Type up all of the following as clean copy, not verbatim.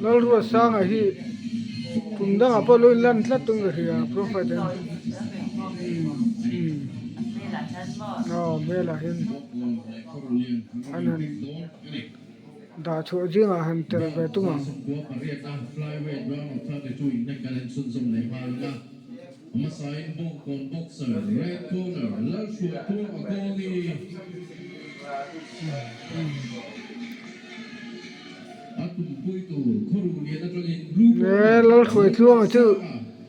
Lalruatsanga hi kum dangah pawh lo inlan tlat dawn ka hria profile ah hian aw hmelah hian an han dah chhuah zingah han tel ve tum ang. He Lalhruai Tluanga chu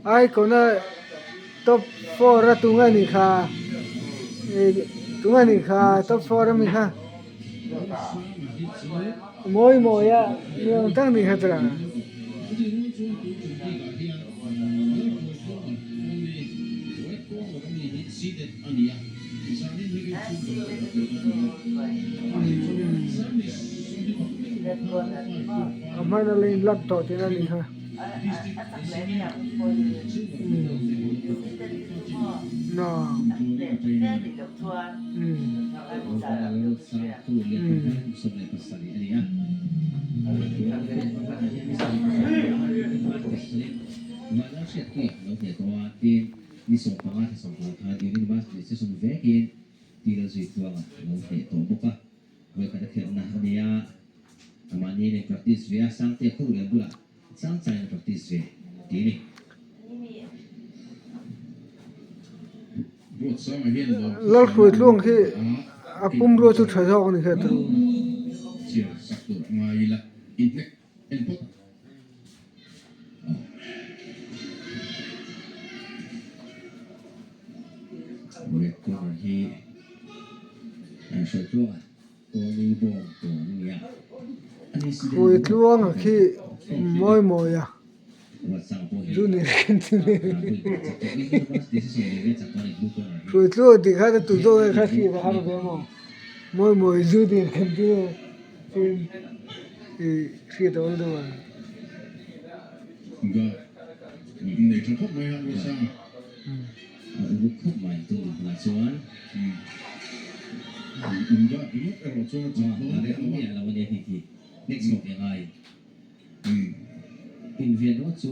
Icon-a top four a tung a nih kha tung a nih kha top four a mi kha mawi mawi a ni ang tak a nih kha tira. A hman a la inlak tawh tihna a ni kha. Ni 15 thla 10 khan University session vekin tila zui tluanga lo hneh tawh bawk a, vawikhat a khelhna a ni a, amahni nen practice ve a, Sangtea khur lian bulah Sangchaiin a practice ve tih a ni. Lalhruai tluang khi a pumrua chu tha zawk a ni kha turu. Hruai tluanga khi mawi mawi a junior khan chu ni hruai tluanga tih khan a tu zawk nge kha hriat a har ve maw mawi mawi junior khan chu ni. Ih hriat a awm deuh ang. Nei tha khawp mai a Ruatsanga. A uluk khawp mai tun din hunah chuan. In guard ringawt erawh chuan a chak dawn A rem miah lo a nia hei hi. Next chhuak ve ngai. Inven ringawt chu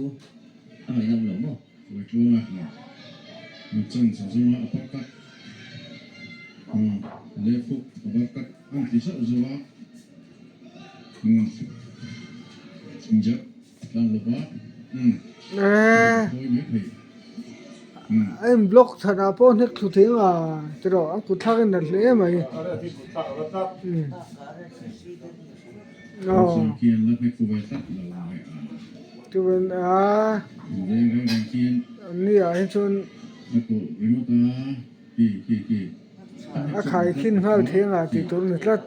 a ngaihnawm lo maw? Ruaitluanga chan sa zawnga a parkat left hook a barkat an ti zauh zauh a. Jab tlan lova hawi mai thei. A in block chhanah pawh hnek thlu thei anga tiraw a kut thlak in nalh hle mai. Chuan a ni ah hi chuan a khaikhin nghal thei anga tih tur a ni tlat.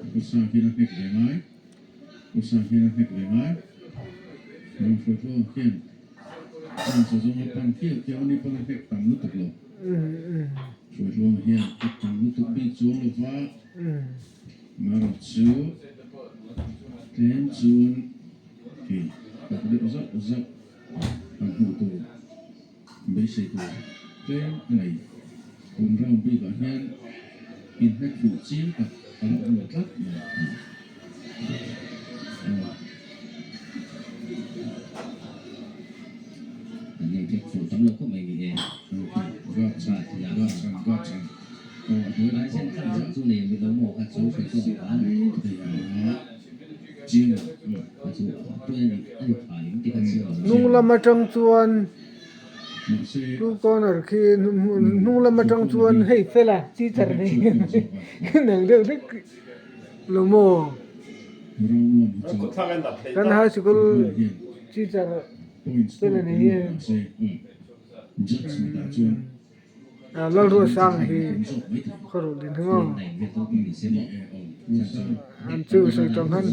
Marawh chu tlem chuan hei tak deuh zauh zauh han hmuh tur beisei tur tlem a nei. Tun round bikah hian inhnek fuh chiang tak a la awm lo tlat mai. An inhnek fuh tam lo khawp mai ni e. Guard chan, guard chan, guard chan. Hnung lam atang chuan blue corner khi hnung lam atang chuan hei fela teacher nei nang deuh hlek lo maw kan high school teacher fela nei hi. Lalruatsanga hi khaw din hi maw an chu sawi tawng khan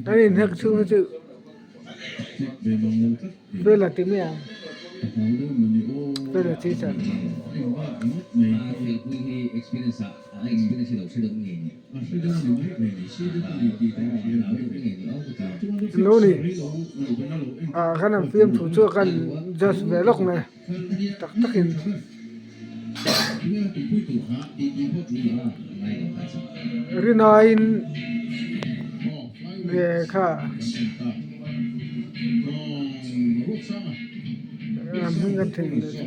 an inhek chhung hi chu Bela ti mai ang Bela teacher. Lo ni ah khan an fiamthu chu a kan just ve lawk mai. Tak takin. Rinaiin kha hming kan thei leh chu.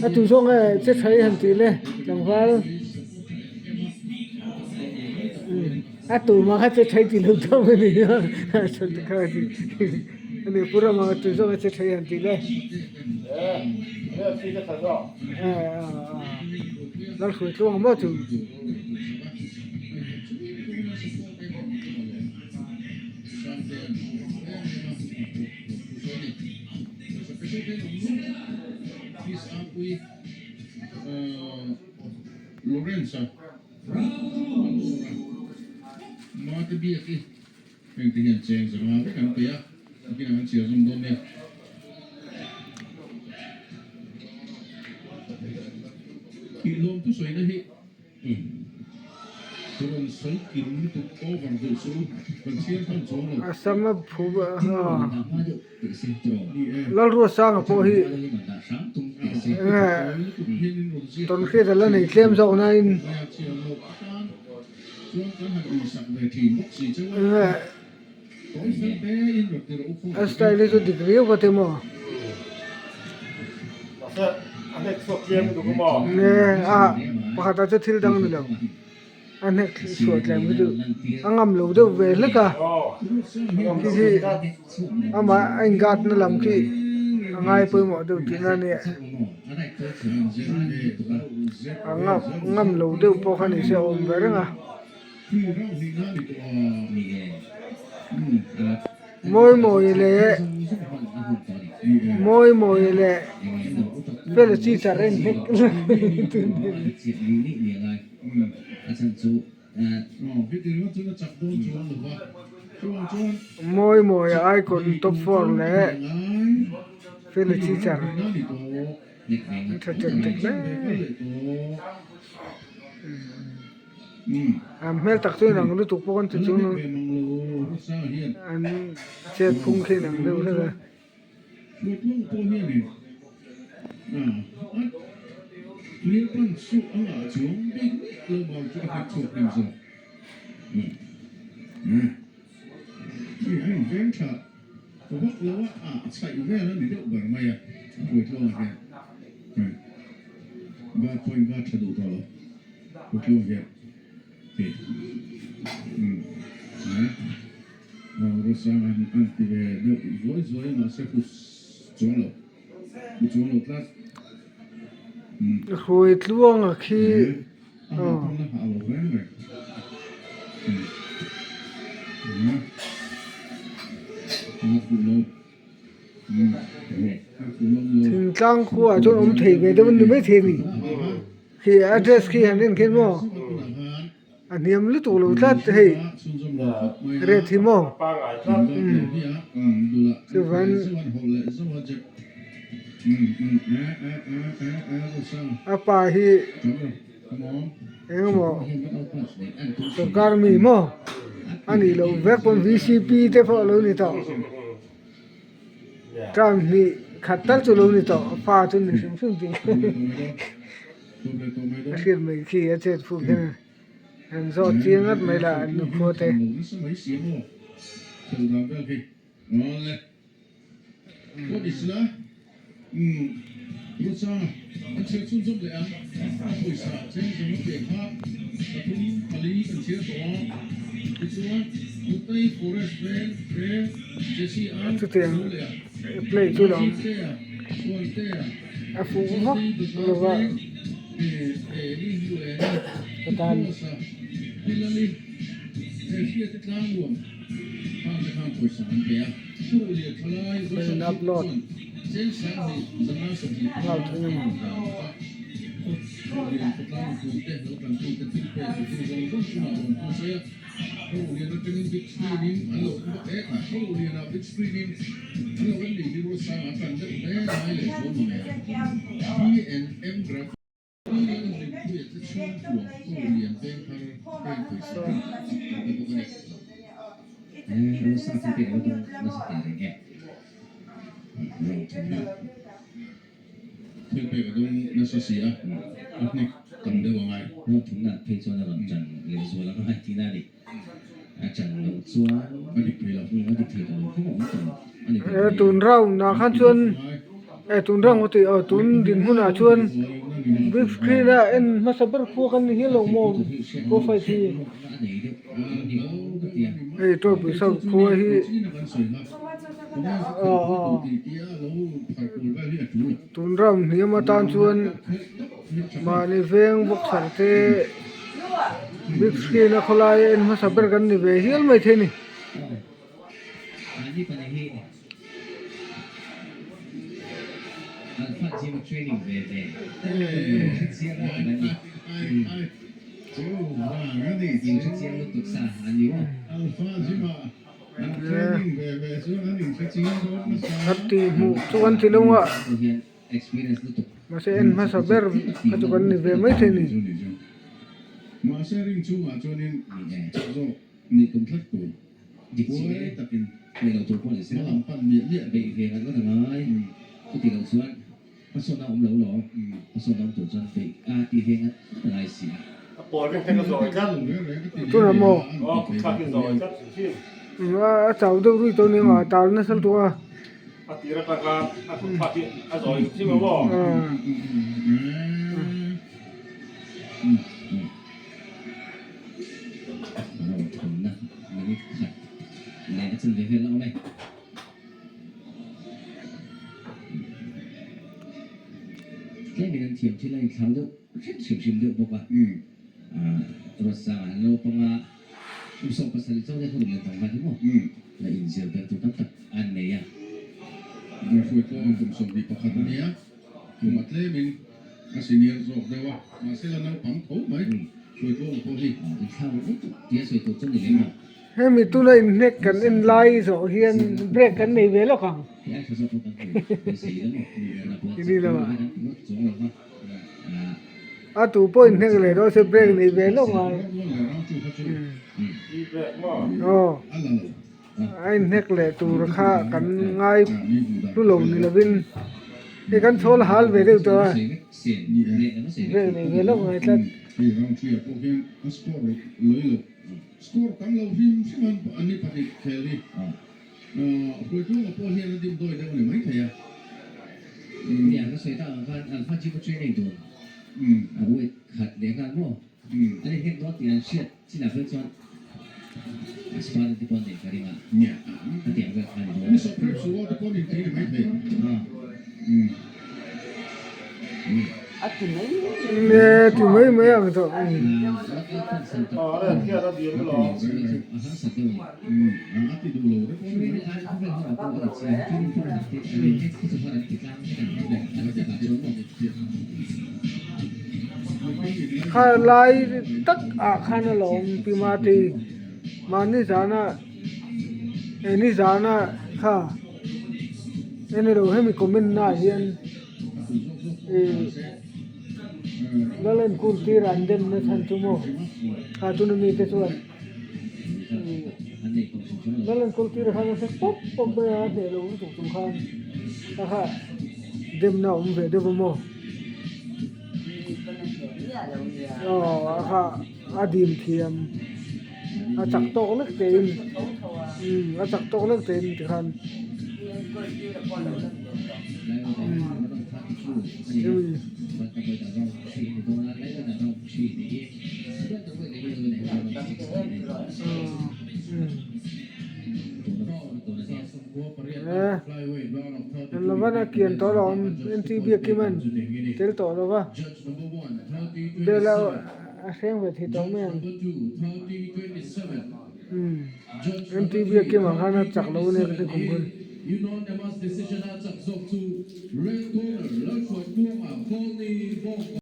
A tu zawng nge che tha i han tih le tlangval a tu mah kha che tha i ti lo chauh a ni a a ni pu Rama a tu zawng nge che tha i han tih le Lalhruai tluang maw chu. A sam a phu Lalruasanga pawh hi tawnhriat a la nei tlem zawk nain a style hi chu dik riau ka ti maw nge a pakhat ah chu thil dang ni lo a hnek chhuah tlem hi chu a ngam lo deuh ve hlek a khi khi amah a in guard na lam khi a ngai pawimawh deuh tihna a nia a ngam lo deuh pawh kha ni se a awm ve reng a. Mawi mawi leh mawi mawi leh fela chi char en hlek mawi mawi a icon top four leh fela chi char an tha tek tek hle. An hmel tak chu inang lutuk pawh an ti chung an chet phung khi inang deuh hlek a. Hruai tluanga khi aw. Thingtlang khuaah chuan awm thei ve deuh a ni maithei a ni khi a dress khi han en khian maw a hniam lutuk lo tlat hei red hi maw chuan a pa hi eng emaw sorkar mi maw a nih loh vek pawn vcp te pawh a lo ni tawh. Term hnih khat tal chu lo ni tawh a pa chu ni hrim hrim tih a hriat mai khi a chet fuk hian an zawh chiang ngat mai lah an nukhua te. Chutiang play chu lo a fuh vak lo va ka tan. Hei upload nghal thung a ni. Round thumna. Thil pek a dawng nasa si a, a hnek tam deuh a ngai. Round thumna phei chuan a rawn ṭan lehzual a ngai tihna a ni. A ṭan loh chuan a dik thei lo. A dik thei tawh lo khawp a awm tawh lo a ni ve mai. Tun round ah khan chuan eh tun round ka tih aw tun dinhmun ah chuan big screen a en hmasa ber khua kan ni hial lo maw profile hi hei tawpui south khua hi aw aw tun round hniam atan chuan mahni veng boxer te big screen a khawlai a en hmasa ber kan ni ve hial maithei a ni. Ka tih hmuh chu kan ti lo a mahse en hmasa ber kha chu kan ni ve maithei a ni. Dik chi e, leh lo tur pawh ni se maw? Beih ve ngat ngat a ngai. Chuti loh chuan hmasawnna awm lo lawm. Hmasawnna awm tur chuan beih a tih ve ngat ngat a ngai si a. Tunah maw? A chau deuh rui tawh nia a tal nasa lutuk a. Ro thumna minute khat leh a chan ve vel a awm e. Tlemin an thiam thil a inthlau deuh hrim hrim hrim deuh bawk a. Ruatsanga naupanga kum 17 chauh leh hun lian tam khan hi maw la inzir ber tur tam tak an nei a. Hruaitluang kum 21 a nia, kum a tlemin a senior zawk deuh a, mahse la naupang tho mai. Hruaitluanga pawh hi. Inthlau lutuk tia sawi tur chu ni lem lo. Hemi tuna inhnek kan en lai zawh hian break kan nei ve lawk ang. Hei ai tha zawk pawh kan hmu beisei ila maw? Ti ni lo a. A tu pawh inhnek leh dawn se break nei ve lawk ang. Aw a inhnek leh tur kha kan ngai hlu lo ni lovin hei kan chhawl hal ve deuh tawh a break nei ve lawk ngai tlat. Hei round three ah pawh hian a score lawih lo. Score tam lo hrim hrim an an ni pahnih khel hi. Hruaitluanga pawh hian a dim dawi deuh a ni maithei a. Nia ka sawi tak ang khan Alpha Gym a training dun a weight khat leh nghal maw? An inhnek dawn tih an hriat chinah phei chuan a sparring te pawh an neih ka ring a. Nia. Khatiang vel kha a ni dawn. Ni sawp hrep suh aw te pawh an inthei ni maithei. Nge ti mai mai ang tawh. Kha lai tak ah khan a lo awm pi Mate mahni zana eh ni zana kha enilo hemi comment na ah hian ih Lalen Kultir an dem na chhan chu maw kha tuna mite chuan ih Lalen Kultir khan a hre pawp pawp mai a hneh lo lutuk chung khan kha kha demna a awm ve deuh a maw aw a kha a dim thiam a chak tawk lek tein umm a chak tawk lek tein tikhan umm lovana kian tawh lo awm NT Biakiman tel tawh lo va bela a hreng ve thei tawh mai ang umm NT Biakima khan a chak lo ania ka ti kum khan.